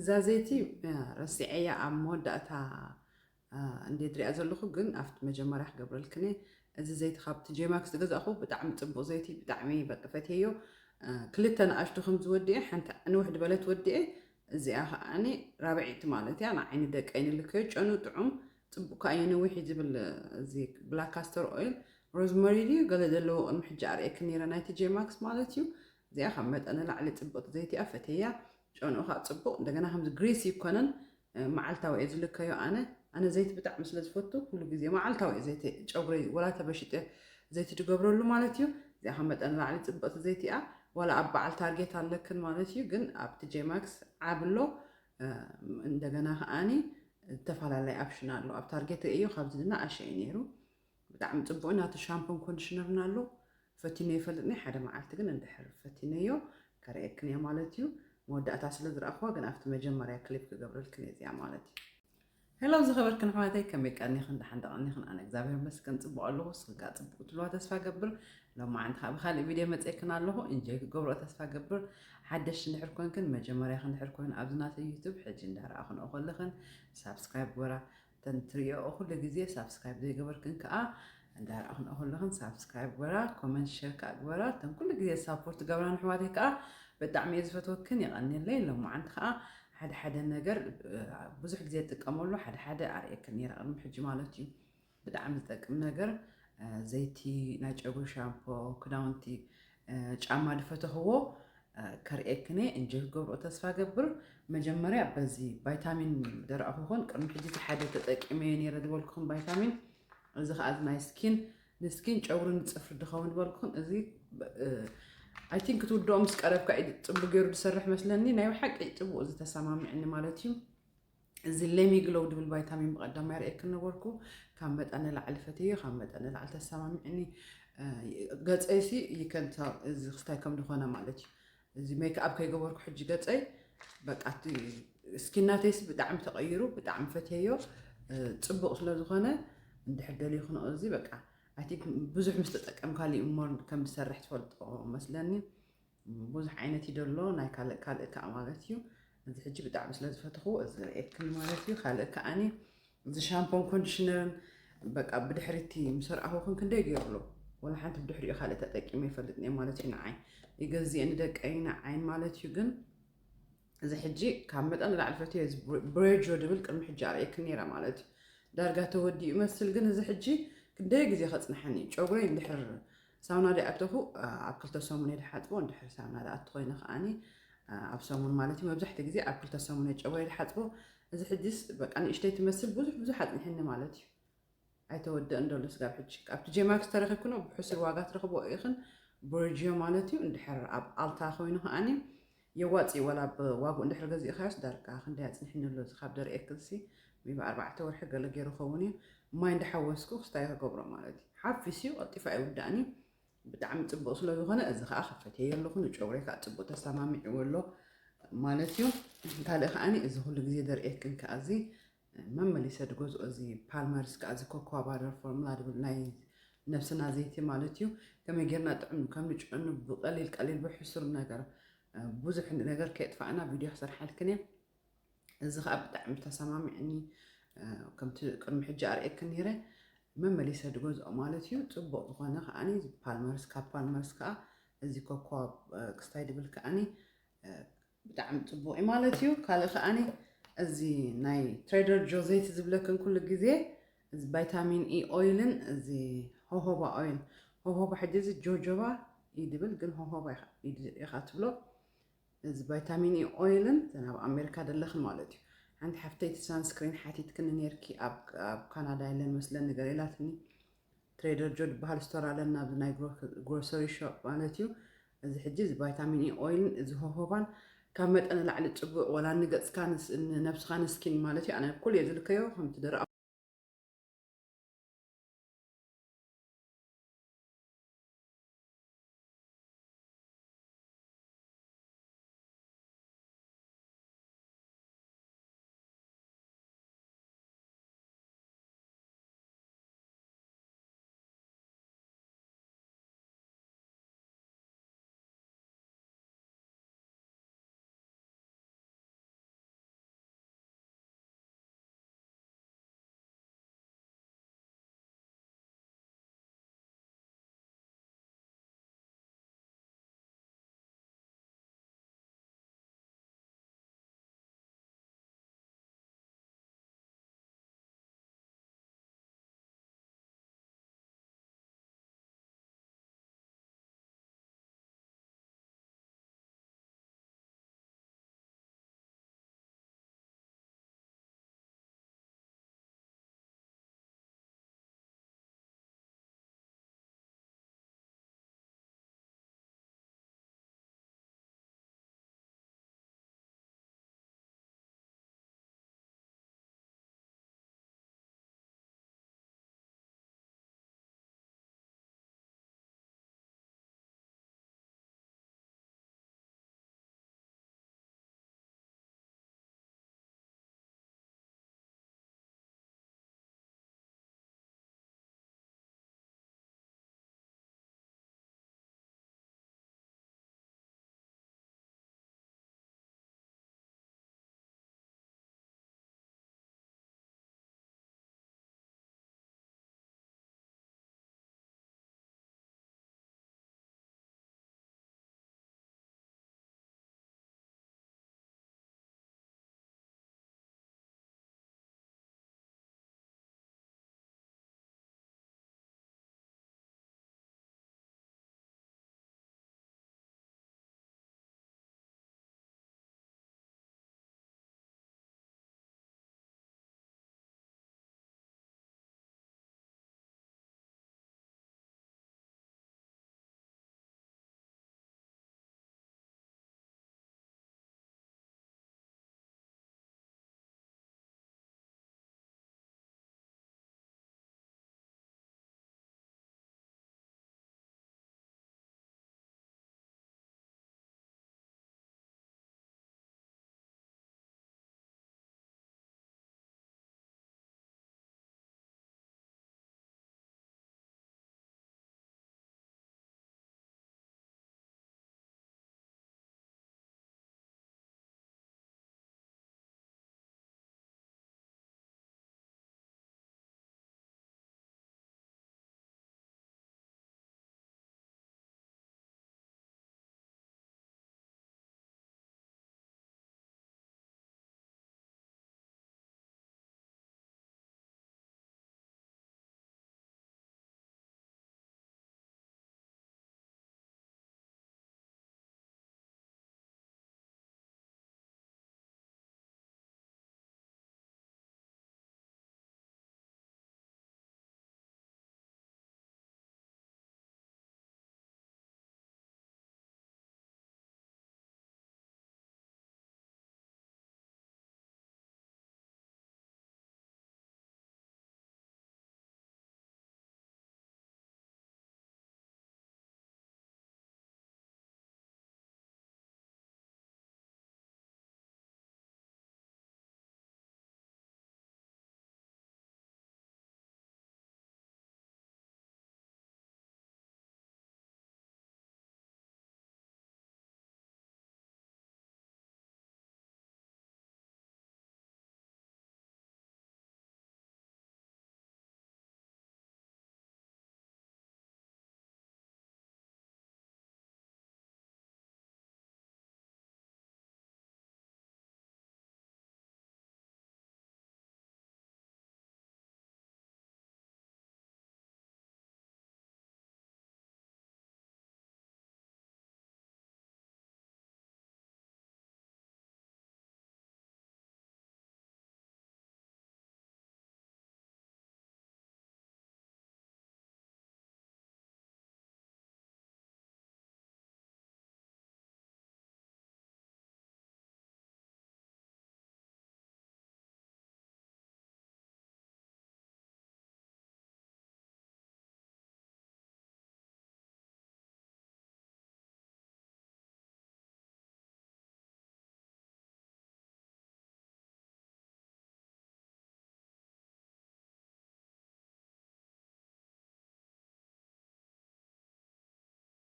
እዛ ዘይቲ ረሲዐያ ኣብ መወዳእታ እንዴት ሪኣ ዘለኹ፣ ግን ኣብቲ መጀመርያ ክገብረልክኒ። እዚ ዘይቲ ካብ ቲ ጄማክስ ዝገዛእኹ ብጣዕሚ ፅቡቅ ዘይቲ፣ ብጣዕሚ በቂ ፈትየዮ። ክልተ ንኣሽቱ ከም ዝወድኤ፣ ሓንቲ ንውሕ ዝበለት ወድኤ፣ እዚኣ ከዓኒ ራብዒቲ ማለት እያ። ንዓይኒ ደቀይ ንልከዮ፣ ጨኑ ጥዑም፣ ፅቡቅ ከኣ የንውሕ እዩ ዝብል። እዚ ብላክ ካስተር ኦይል፣ ሮዝመሪ ድዩ ገለ ዘለዎ ቅድሚ ሕጂ ኣርእየክ ነይረ፣ ናይቲ ጄማክስ ማለት እዩ። እዚኣ ካብ መጠን ንላዕሊ ፅብቅቲ ዘይቲ እያ፣ ፈትየያ። ጨንኡ ከዓ ፅቡቅ፣ እንደገና ከምዚ ግሪሲ ይኮነን፣ መዓልታዊ እየ ዝልከዮ። ኣነ ኣነ ዘይቲ ብጣዕሚ ስለ ዝፈቱ፣ ኩሉ ግዜ መዓልታዊ እየ ዘይቲ ጨጉረይ፣ ወላ ተበሽጠ ዘይቲ ትገብረሉ ማለት እዩ። እዚኣ ካብ መጠን ንላዕሊ ፅብቅቲ ዘይቲ እያ። ዋላ ኣብ በዓል ታርጌት ኣለክን ማለት እዩ፣ ግን ኣብቲ ጄማክስ ዓብሎ። እንደገና ከዓኒ ዝተፈላለየ ኣፕሽን ኣሎ። ኣብ ታርጌት ርእዮ፣ ካብዚ ዝነኣሸ እዩ ነይሩ። ብጣዕሚ ጽቡቕ ናቱ ሻምፖን ኮንዲሽነርን ኣሎ። ፈቲነ ይፈልጥኒ፣ ሓደ መዓልቲ ግን እንድሕር ፈቲነዮ ከርእየክን እየ ማለት እዩ። መወዳእታ ስለ ዝረኣኽዋ ግን ኣብቲ መጀመርያ ክሊፕ ክገብረልክን እየ እዚኣ ማለት እዩ። ሄሎ ዝኸበርክን ኣሕዋተይ፣ ከመይ ቀኒኽን? ደሓን ደቐኒኽን? ኣነ እግዚኣብሔር ይመስገን ጽቡቕ ኣለኹ። እስኺ ከኣ ጽቡቕ ትብልዋ ተስፋ ገብር። ሎማዓንቲ ከኣ ብኻልእ ቪድዮ መጺኤክን ኣለኹ። ኢንጆይ ክገብሮ ተስፋ ገብር። ሓደሽቲ እንድሕር ኮንክን፣ መጀመርያኽን እንድሕር ኮይኑ ኣብዚ ናተይ ዩቱብ ሕጂ እንዳረኣኽንኦ ከለኽን ሳብስክራይብ ግበራ። እተን ትርእዮ ኩሉ ግዜ ሳብስክራይብ ዘይገበርክን ከኣ እንዳረኣኽንኦ ከለኽን ሳብስክራይብ ግበራ፣ ኮመንት ሸር ከኣ ግበራ። እተን ኩሉ ግዜ ሳፖርት ገብራን ኣሕዋተይ ከኣ ብጣዕሚ እየ ዝፈትወክን፣ የቐንየለይ። ሎማዓንቲ ከኣ ሓደ ሓደ ነገር ብዙሕ ግዜ እጥቀመሉ ሓደ ሓደ ኣርእየክን ነይረ ቅድሚ ሕጂ ማለት እዩ። ብጣዕሚ ዝጠቅም ነገር ዘይቲ፣ ናይ ጨጉሪ ሻምፖ፣ ክዳውንቲ፣ ጫማ ዝፈተኽዎ ከርእየክን እየ። እንጆይ ክገብርኦ ተስፋ ገብር። መጀመርያ በዚ ቫይታሚን ደረእኹኹን ቅድሚ ሕጂ እቲ ሓደ ተጠቂመዮ ነይረ ዝበልኩኹም ቫይታሚን፣ እዚ ከዓ እዚ ናይ ስኪን፣ ንስኪን ጨጉሪ ንፅፍሪ ዝኸውን ዝበልኩኹን፣ እዚ ኣይ ቲንክ ክትውድኦ ምስ ቀረብካ እዩ ፅቡቅ ገይሩ ዝሰርሕ መስለኒ። ናይ ብሓቂ ፅቡቅ እዚ ተሰማሚዕኒ ማለት እዩ። እዚ ሌሚ ግሎው ዝብል ቫይታሚን ብቐዳማይ ርእየክን ነበርኩ። ካብ መጠን ንላዕሊ ፈትዮ፣ ካብ መጠን ንላዕሊ ተሰማሚዕኒ። ገፀይሲ ይከንታ እዚ ክስታይ ከም ዝኾነ ማለት እዩ። እዚ ሜክኣፕ ከይገበርኩ ሕጂ ገፀይ በቃ እቲ ስኪን ናተይሲ ብጣዕሚ ተቐይሩ፣ ብጣዕሚ ፈትየዮ። ጽቡቕ ስለ ዝኾነ እንድሕር ደልዩ ክንኦ እዚ በቃ ኣይ ቲንክ ብዙሕ ምስ ተጠቀምካሉ እዩ እሞ ከም ዝሰርሕ ትፈልጦ መስለኒ። ብዙሕ ዓይነት እዩ ደሎ ናይ ካልእ ካልእ ከኣ ማለት እዩ። እዚ ሕጂ ብጣዕሚ ስለ ዝፈትኹ እዚ ርእየክን ማለት እዩ። ካልእ ከኣኒ እዚ ሻምፖን ኮንዲሽነርን በቃ ብድሕሪቲ ምስ ኣርኣኹኽን ክንደይ ገይሩሎ። ወላ ሓንቲ ብድሕሪኡ ካልእ ተጠቂመ ይፈልጥን እየ ማለት እዩ። ንዓይ ይገዝእ ንደቀይ ንዓይን ማለት እዩ። ግን እዚ ሕጂ ካብ መጠን ንላዕሊ ፈትዮ እዚ ብሬጆ ድብል ቅድሚ ሕጂ ኣርእየክን ነይረ ማለት እዩ። ዳርጋ ተወዲኡ ይመስል ግን እዚ ሕጂ ክንደይ ግዜ ከጽንሐኒ እዩ። ጨጉረይ እንድሕር ሳውና ደኣተኹ ኣብ ክልተ ሰሙን እየ ድሓጽቦ። እንድሕር ሳውና ደኣቱ ኮይነ ከኣኒ ኣብ ሰሙን ማለት እዩ። መብዛሕትኡ ግዜ ኣብ ክልተ ሰሙን እየ ጨጉረይ ድሓጽቦ። እዚ ሕጂስ በቃ ንእሽተይ ትመስል ብዙሕ ብዙሕ ኣጽኒሕኒ ማለት እዩ። ኣይተወደእን ደሎ ስጋብ ሕጂ። ኣብቲ ጄማክስ ተረኺብክኖ ብሕሱር ዋጋ ትረኽቦ ኢኽን። ቦርጂዮ ማለት እዩ። እንድሕር ኣብ ኣልታ ኮይኑ ከኣኒ የዋጽእ ዋላ ብዋግኡ እንድሕር ገዚእኻዮስ ዳርጋ ክንደይ ኣጽኒሕኒ ኣሎ እዚ ካብ ደርእየክልሲ maybe ኣርባዕተ ወርሒ ገለ ገይሩ ኸውን እዩ። ማይ እንዳሓወስኩ ክስታይ ክገብሮ ማለት እዩ። ሓፊስ እዩ ቀልጢፋ ኣይውዳእን እዩ። ብጣዕሚ ጽቡቕ ስለ ዝኾነ እዚ ከኣ ከፈትየ ኣለኹ። ንጨጉረይ ከኣ ጽቡቕ ተሰማሚዕዎ ኣሎ ማለት እዩ። ካልእ ከኣኒ እዚ ኩሉ ግዜ ደርእየክን ከኣ እዚ መመሊሰ ድገዝኦ እዚ ፓልመርስ ከኣ እዚ ኮኮዋ ባደር ፎርሙላ ድብል ናይ ነብስና ዘይቲ ማለት እዩ። ከመይ ጌርና ጥዕም ከም ንጭዕኑ ብቀሊል ቀሊል ብሕሱር ነገር ብዙሕ ነገር ከየጥፋእና ቪድዮ ክሰርሓልክን እየ። እዚ ከኣ ብጣዕሚ ተሰማሚዕኒ። ከምቲ ቅድሚ ሕጂ ኣርእየክን ነይረ መመሊሰ ድገዝኦ ማለት እዩ። ጽቡቕ ዝኾነ ከኣኒ ፓልመርስ ካብ ፓልመርስ ከኣ እዚ ኮኮዋ ክስታይ ድብል ከኣኒ ብጣዕሚ ጽቡቕ እዩ ማለት እዩ። ካልእ ከኣኒ እዚ ናይ ትሬደር ጆ ዘይቲ ዝብለክን ኩሉ ግዜ እዚ ቫይታሚን ኢ ኦይልን እዚ ሆሆባ ኦይል፣ ሆሆባ ሕጂ እዚ ጆጆባ እዩ ድብል ግን ሆሆባ ኢኻ ትብሎ። እዚ ቫይታሚን ኢ ኦይልን እዘን ኣብ ኣሜሪካ ደለኽን ማለት እዩ። ሓንቲ ሓፍተይቲ ሳንስክሪን ሓቲትክኒ ነርኪ ኣብ ካናዳ የለን መስለኒ ገለ ኢላትኒ። ትሬደር ጆ ዝበሃል ስቶር ኣለና ኣብዚ ናይ ግሮሰሪ ሾፕ ማለት እዩ። እዚ ሕጂ እዚ ቫይታሚን ኢ ኦይልን እዚ ሆሆባን ካብ መጠን ላዕሊ ጽቡቕ ወላ ንገጽካ ንነብስኻ ንስኪን ማለት እዩ። ኣነ ኩሉ እየ ዝልከዮ ከምቲ ደረቕ